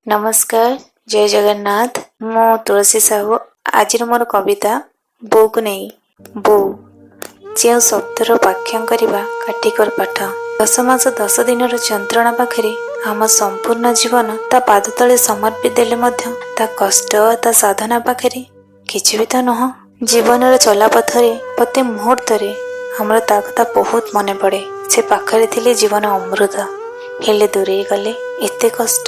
ନମସ୍କାର, ଜୟ ଜଗନ୍ନାଥ। ମୁଁ ତୁଳସୀ ସାହୁ। ଆଜିର ମୋର କବିତା ବୋଉକୁ ନେଇ। ବୋଉ, ଯେଉଁ ଶବ୍ଦର ବ୍ୟାଖ୍ୟା କରିବା କାଠିକର ପାଠ। 10 ମାସ 10 ଦିନର ଯନ୍ତ୍ରଣା ପାଖରେ ଆମ ସମ୍ପୂର୍ଣ୍ଣ ଜୀବନ ତା ପାଦ ତଳେ ସମର୍ପି ଦେଲେ ମଧ୍ୟ ତା କଷ୍ଟ, ତା ସାଧନା ପାଖରେ କିଛି ବି ତ ନୁହଁ। ଜୀବନର ଚଲାପଥରେ ପ୍ରତି ମୁହୂର୍ତ୍ତରେ ଆମର ତା କଥା ବହୁତ ମନେ ପଡ଼େ। ସେ ପାଖରେ ଥିଲେ ଜୀବନ ଅମୃତ, ହେଲେ ଦୂରେଇ ଗଲେ ଏତେ କଷ୍ଟ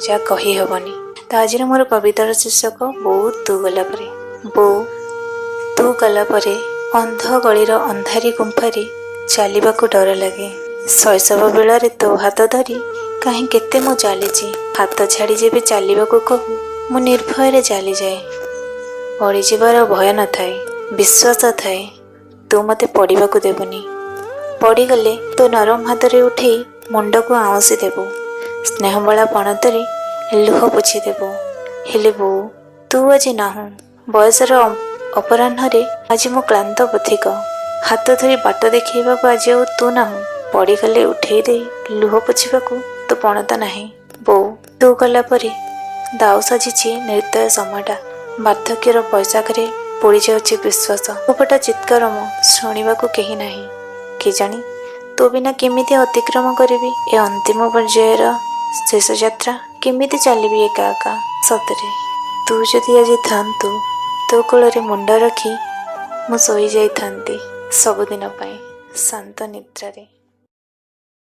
ଯାହା କହି ହେବନି। ତ ଆଜିର ମୋର କବିତାର ଶୀର୍ଷକ ବୋଉ ତୁ ଗଲା ପରେ। ବୋଉ ତୁ ଗଲା ପରେ ଅନ୍ଧ ଗଳିର ଅନ୍ଧାରି ଗୁମ୍ଫାରେ ଚାଲିବାକୁ ଡର ଲାଗେ। ଶୈଶବ ବେଳରେ ତୋ ହାତ ଧରି କାହିଁ କେତେ ମୁଁ ଚାଲିଛି। ହାତ ଛାଡ଼ି ଯେବେ ଚାଲିବାକୁ କହୁ, ମୁଁ ନିର୍ଭୟରେ ଚାଲିଯାଏ। ପଡ଼ିଯିବାର ଭୟ ନଥାଏ, ବିଶ୍ୱାସ ଥାଏ ତୁ ମୋତେ ପଡ଼ିବାକୁ ଦେବୁନି। ପଡ଼ିଗଲେ ତୋ ନରମ ହାତରେ ଉଠେଇ ମୁଣ୍ଡକୁ ଆଉଁସି ଦେବୁ, ସ୍ନେହବଳା ପଣତରେ ଲୁହ ପୋଛିଦେବୁ। ହେଲେ ବୋଉ, ତୁ ଆଜି ନାହୁଁ। ବୟସର ଅପରାହ୍ନରେ ଆଜି ମୁଁ କ୍ଳାନ୍ତ ପଥିକ। ହାତ ଧରି ବାଟ ଦେଖେଇବାକୁ ଆଜି ଆଉ ତୁ ନାହୁଁ। ପଡ଼ିଗଲେ ଉଠେଇ ଦେଇ ଲୁହ ପୋଛିବାକୁ ତୋ ପଣତ ନାହିଁ। ବୋଉ ତୁ ଗଲା ପରେ ଦାଉ ସାଜିଛି ନିର୍ଦ୍ଦୟ ସମୟଟା। ବାର୍ଦ୍ଧକ୍ୟର ବୈଶାଖରେ ପୋଡ଼ିଯାଉଛି ବିଶ୍ୱାସ। ଅକପଟ ଚିତ୍କାର ମୋ ଶୁଣିବାକୁ କେହି ନାହିଁ। କେଜାଣି ତୋ ବିନା କେମିତି ଅତିକ୍ରମ କରିବି ଏ ଅନ୍ତିମ ପର୍ଯ୍ୟାୟର ଶେଷ ଯାତ୍ରା? କେମିତି ଚାଲିବି ଏକା ଏକା? ସତରେ ତୁ ଯଦି ଆଜି ଥାନ୍ତୁ, ତୋ କୋଳରେ ମୁଣ୍ଡ ରଖି ମୁଁ ଶୋଇଯାଇଥାନ୍ତି ସବୁଦିନ ପାଇଁ ଶାନ୍ତ ନିଦ୍ରାରେ।